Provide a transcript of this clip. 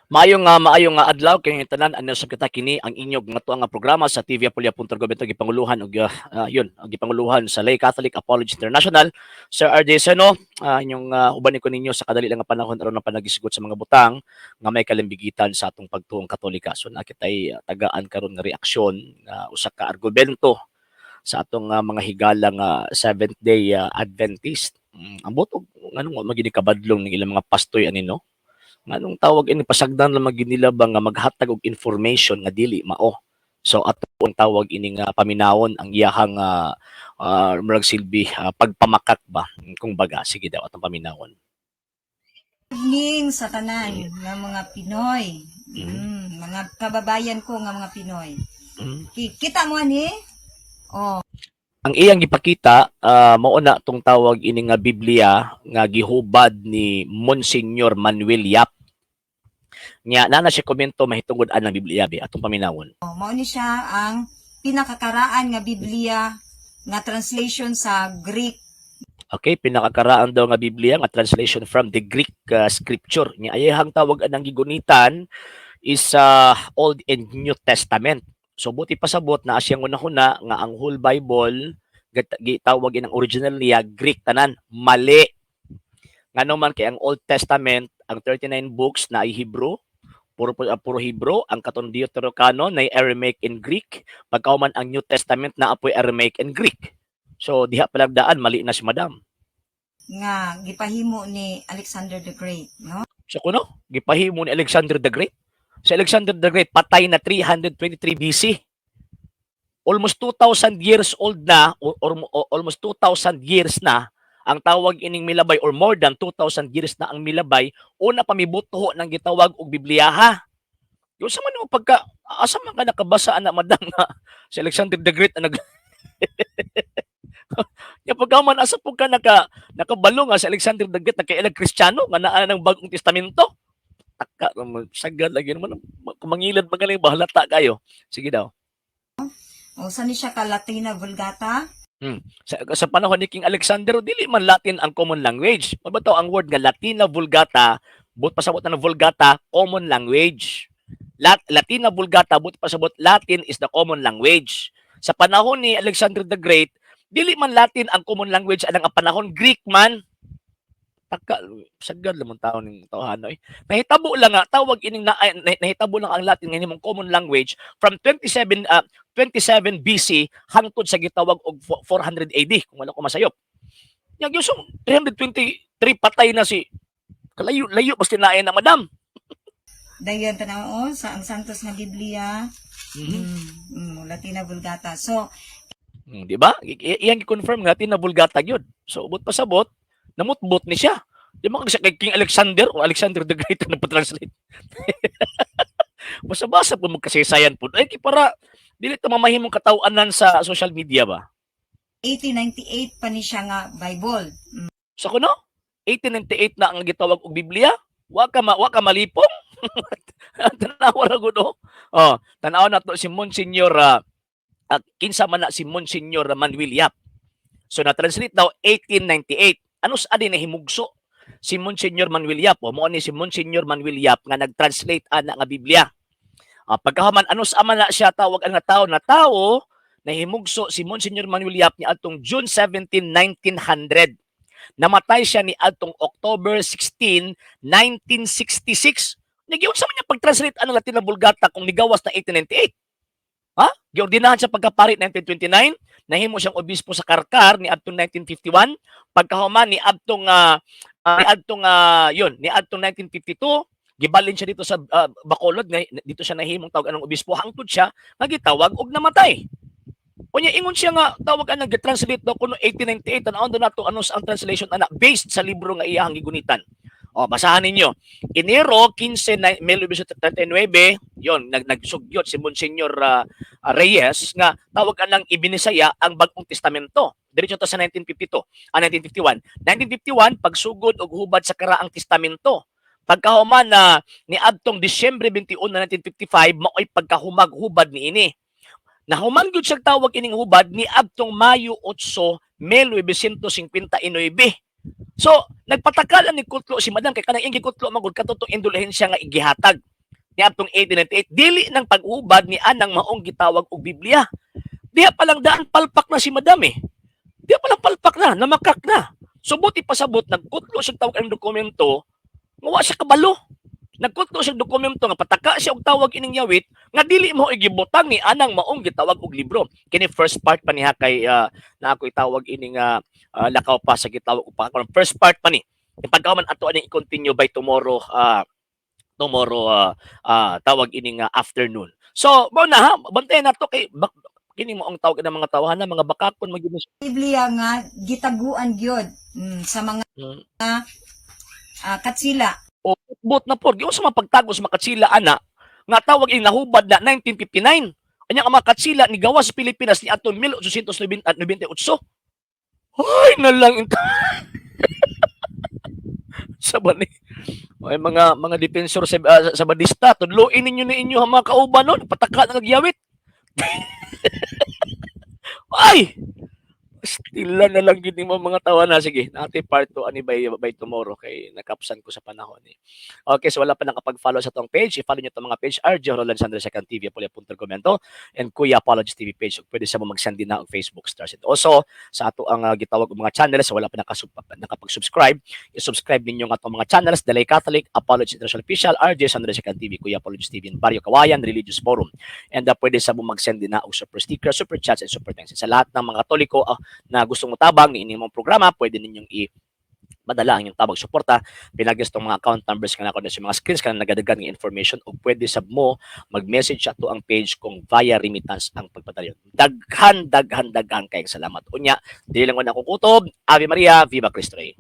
Maayong adlaw kini tanan, ano sa kita kini ang inyong nga nga programa sa TV Apulia.gov gipanguluhan og yun ang gipanguluhan sa Lay Catholic Apology International. Sir RJ Seno, inyong uban ko ninyo sa kadali lang nga panahon aron na panagisgot sa mga butang nga may kalimbigitan sa atong pagtuong Katolika. So naa kitay tagaan karon nga reaksyon nga usa ka argumento sa atong mga higala nga Seventh Day Adventist. Ambot og nganong wa man kabadlong ning ilang mga pastoy ani, no? Nganong tawag ini pasagdan lang gyud nila ba nga maghatag og information nga dili mao. So ato ang tawag ini nga paminawon ang iyahang murag silbi pagpamakak ba kung baga. Sige daw, atong paminawon. Evening sa tanan nga mga Pinoy. Mga kababayan ko nga mga Pinoy. Kita mo ani? Oh, Ang iyang gipakita, mao na tong tawag ini nga Biblia nga gihubad ni Monsignor Manuel Yap. Nya naa na siya komento mahitungod anang Biblia bi, atong paminawon. Oh, mao ni siya ang pinakakaraan nga Biblia nga translation sa Greek. Okay, pinakakaraan daw nga Biblia nga translation from the Greek scripture. Nya ayahang tawag anang gigunitan is Old and New Testament. So buti pasabot na siyang una-una nga ang whole Bible gitawag inang original niya Greek tanan. Mali. Ngano man kay ang Old Testament, ang 39 books na ay Hebrew, puro puro Hebrew, ang katong Deuterocanon na Aramaic and Greek, pagkauman ang New Testament na apoy Aramaic and Greek. So diha palagdaan mali na si Madam. Nga gipahimo ni Alexander the Great, no? So kuno, gipahimo ni Alexander the Great. Si Alexander the Great patay na 323 BC. Almost 2,000 years old na or almost 2,000 years na ang tawag ining milabay or more than 2,000 years na ang milabay una pa mibuto ng gitawag og Bibliyaha. Yung sa man mo pagka asa man ka nakabasa ana, Madam, nga si Alexander the Great ang nag Ya pagka man asa po ka nakabalo nga si Alexander the Great nakailag Kristiyano nga naa ng Bagong Testamento. Taka naman, sagad lagi naman kung mangilad magaling bahalata kayo. Sige daw. O sa ni siya ka Latina Vulgata? Sa panahon ni King Alexander, dili man Latin ang common language. Mabataw ang word nga Latina Vulgata, but pasabot na ng Vulgata, common language. Latina Vulgata, but pasabot Latin is the common language. Sa panahon ni Alexander the Great, dili man Latin ang common language anang ang panahon, Greek man. Taka, sagad lamang tao ning tawhano eh. Nahitabo lang nga tawag ining nahitabo lang ang Latin nga nimong common language from 27 BC hangtod sa gitawag og 400 AD kung wala ko masayop. Nya gyud 323 patay na si kalayo layo basta naay na Madam. Dayon tan-awon sa ang Santos nga Biblia. Latina Vulgata. So Di ba? Iyang gi-confirm nga Latina Vulgata gyud. So ubot pasabot, namutbot ni siya. Di man siya kay King Alexander o Alexander the Great na nagpa-translate. Basta-basa po magkasaysayan po. Ay, para dili ta mamahimong kataw-anan sa social media ba? 1898 pa ni siya nga Bible. So kuno, 1898 na ang gitawag og Biblia. Wa ka malipong. Tanawa ra gud oh. Oh, tanaw na to si Monsignor kinsa man na si Monsignor Manuel Yap. So na-translate daw 1898. Ano sa adi nahimugso si Monsignor Manuel Yap? O mo ni si Monsignor Manuel Yap nga nag-translate ana nga Biblia. Pagkahuman ano sa man na siya tawag ang tao na tao nahimugso si Monsignor Manuel Yap ni atong June 17, 1900. Namatay siya ni adtong October 16, 1966. Nagiunsa man niya pag-translate ang Latina Vulgata kung nigawas na 1898? Ha? Giordinahan siya pagkapari 1929, nahimo siyang obispo sa Carcar ni adtong 1951, pagkahuman ni adtong yun, ni adtong 1952, gibalin siya dito sa Bacolod, dito siya nahimong tawag anong obispo hangtod siya nga gitawag og namatay. Unya ingon siya nga tawag anang gi-translate daw kuno 1898. Tan-awon daw nato ano sa ang translation ana based sa libro nga iyahang gigunitan. O, basahan ninyo. Enero 15, 1939, yon nagsugyot si Monsignor Reyes nga tawag anang ibinisaya ang Bagong Testamento. Diretso to sa 1952, 1951. 1951 pagsugod og hubad sa Karaang Testamento. Pagkahuman na ni adtong Disyembre 21 na 1955 maoy pagkahumag hubad niini. Nahuman gyud siya tawag ining hubad ni adtong Mayo 8, 1959. So, nagpatakal ni kutlo si Madam kay kanang iyang gikutlo magud katong indulhensya nga igihatag. Niadtong 1898, dili nang pag-hubad ni anang maong gitawag og Biblia. Diha pa lang daan palpak na si Madam eh. Diha pa lang palpak na, namakak na. So buti pasabot, nagkutlo siya tawag ang dokumento, nga wa siya kabalo. Nagkutlo siya dokumento nga pataka siya og tawag ining yawit nga dili mo igibutang ni anang maong gitawag og libro. Kini first part pa niya kay na ako itawag ining lakaw pa sa gitawag og pa. First part pa ni. Pagkaman ato aning i-continue by tomorrow tomorrow tawag ining afternoon. So, mao na ha, bantayan nato kay kini mo ang tawag ng mga tawahan na mga bakakon magyud ni siya. Biblia nga gitaguan gyud sa mga katsila. O bot na pod giunsa man pagtago sa makatsila ana nga tawag ini nahubad na 1959? Anya ang mga katsila ni gawas sa Pilipinas ni atong 1898. Ay na lang inta sa bani. Ay mga defensor sa Badista, tudloin ninyo ni inyo ang mga kauban nun, pataka na nagyawit. Ay! Stila na lang gid mo mga tawa na. Sige, nate part 2 ani by tomorrow kay nakapsan ko sa panahon eh. Okay, so wala pa nakapag-follow sa tong page, i-follow niyo tong mga page RJ Roland Sandra Second TV, Apolia Punto Komento, and Kuya Apologies TV page. Ug pwede sa mo mag-send din na og Facebook stars. And also, sa ato ang gitawag og mga channels, sa wala pa nakapag-subscribe, i-subscribe ninyo ang atong mga channels, Dalay Catholic, Apologies International Official, RJ Sandra Second TV, Kuya Apologies TV, and Barrio Kawayan Religious Forum. And pwede sa mo mag-send din na og super sticker, super chats, and super thanks. Sa lahat ng mga Katoliko na gustong mutabang ni inyong programa, pwede ninyong i madala ang inyong tabag suporta pinagis tong mga account numbers nga nako na sa mga screens kanang nagadagan ng information o pwede sab mo mag-message ato ang page kung via remittance ang pagpadala. Daghan, daghan, daghan kayong salamat. Unya, dili lang ko na kukutob. Ave Maria, Viva Cristo Rey.